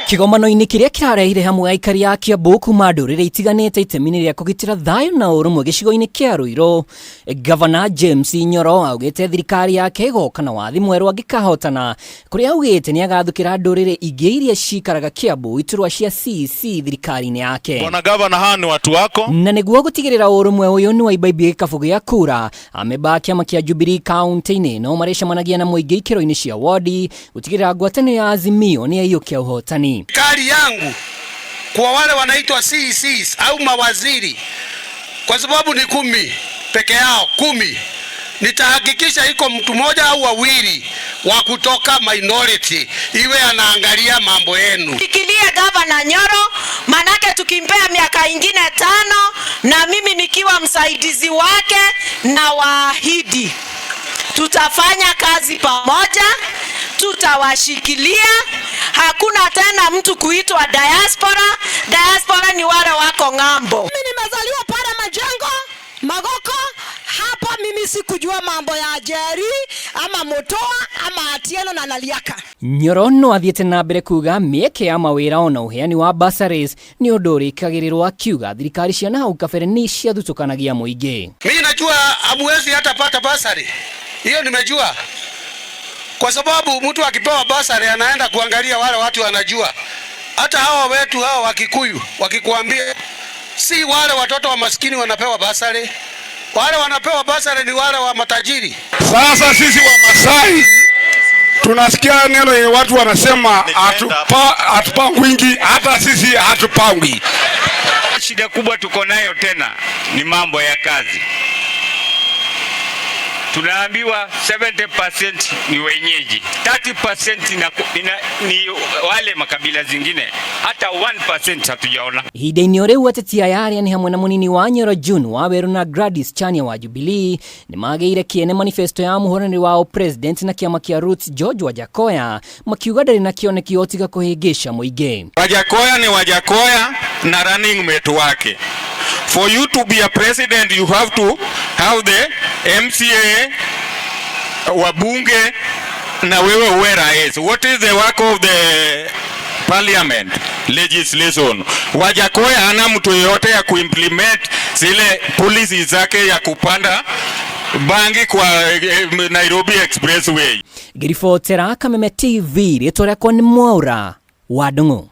Kĩgomano-inĩ kĩrĩa kĩrarehire hamwe aikari a Kiambu kuma ndũrĩrĩ itiganĩte itemi-inĩ rĩa kũgitĩra thayũ na ũrũmwe gĩcigo-inĩ kĩa Ruiru, Gavana James Nyoro augĩte thirikari yake ĩgoka na wathi mwerũ angĩkahotana, kũrĩa augĩte nĩ agathukĩra ndũrĩrĩ ingĩ iria cikaraga Kiambu iturwa cia CEC thirikari-inĩ yake. Bwana Gavana, hawa ni watu wako. Na nĩguo gũtigĩrĩra ũrũmwe ũyũ nĩ waimbaimbia gĩkabũ gĩa kura, amemba a kĩama kĩa Jubilee kaunti-inĩ no marĩcemanagia na mũingĩ ikĩro-inĩ cia wodi gũtigĩrĩra ngwatanĩro ya Azimio nĩ yaiyũkia ũhotani. Serikali yangu kwa wale wanaitwa CECs au mawaziri, kwa sababu ni 10 peke yao, 10, nitahakikisha iko mtu mmoja au wawili wa kutoka minority iwe anaangalia mambo yenu. Shikilie Gavana Nyoro, manake tukimpea miaka ingine 5 na mimi nikiwa msaidizi wake, na waahidi tutafanya kazi pamoja, tutawashikilia. Hakuna tena mtu kuitwa diaspora. Diaspora ni wale wako ng'ambo. Mimi nimezaliwa pale Majengo Magoko. Hapa mimi sikujua mambo ya Jerry ama Mutua ama Atieno na Naliaka. Nyoro no athiĩte na mbere kuga mĩeke ya mawĩra ona ũheani wa bursaries nĩ ũndũ ũrĩkagĩrĩrwo, akiuga thirikari cia na hau kabere nĩ ciathutũkanagia mũingĩ. Mimi najua hamuwezi hata pata bursary. Hiyo nimejua. Kwa sababu mtu akipewa bursary anaenda kuangalia wale watu wanajua. Hata hawa wetu hawa wa Kikuyu wakikuambia si wale watoto wa maskini wanapewa bursary. Wale wanapewa bursary ni wale wa matajiri. Sasa sisi wa Masai tunasikia neno yenye watu wanasema hatupangwi, hata sisi hatupangwi. Shida kubwa tuko nayo tena ni mambo ya kazi. Tunaambiwa 70% ni wenyeji, 30% ni wale makabila zingine, hata 1% hatujaona. Ihinda-inĩ o rĩu ateti aya arĩa nĩ hamwe na mũnini wa Nyoro June Waweru na Gladys Chania wa Jubilee nĩ magĩire kĩene manifesto ya mũhũranĩri wao president na kĩama kĩa Roots George Wajackoyah, makiuga ndarĩ na kĩoneki o tiga kũhĩngĩca mũingĩ. Wajackoyah ni Wajackoyah na running mate wake. For you to be a president you have to have the MCA, wabunge na wewe uwe rais. What is the work of the parliament? Legislation. Wajackoyah hana mtu yeyote ya kuimplement zile policies zake ya kupanda bangi kwa Nairobi Expressway. Ngĩribotera Kameme TV, rĩtwa rĩakwa nĩ Mwaura wa Ndung'u.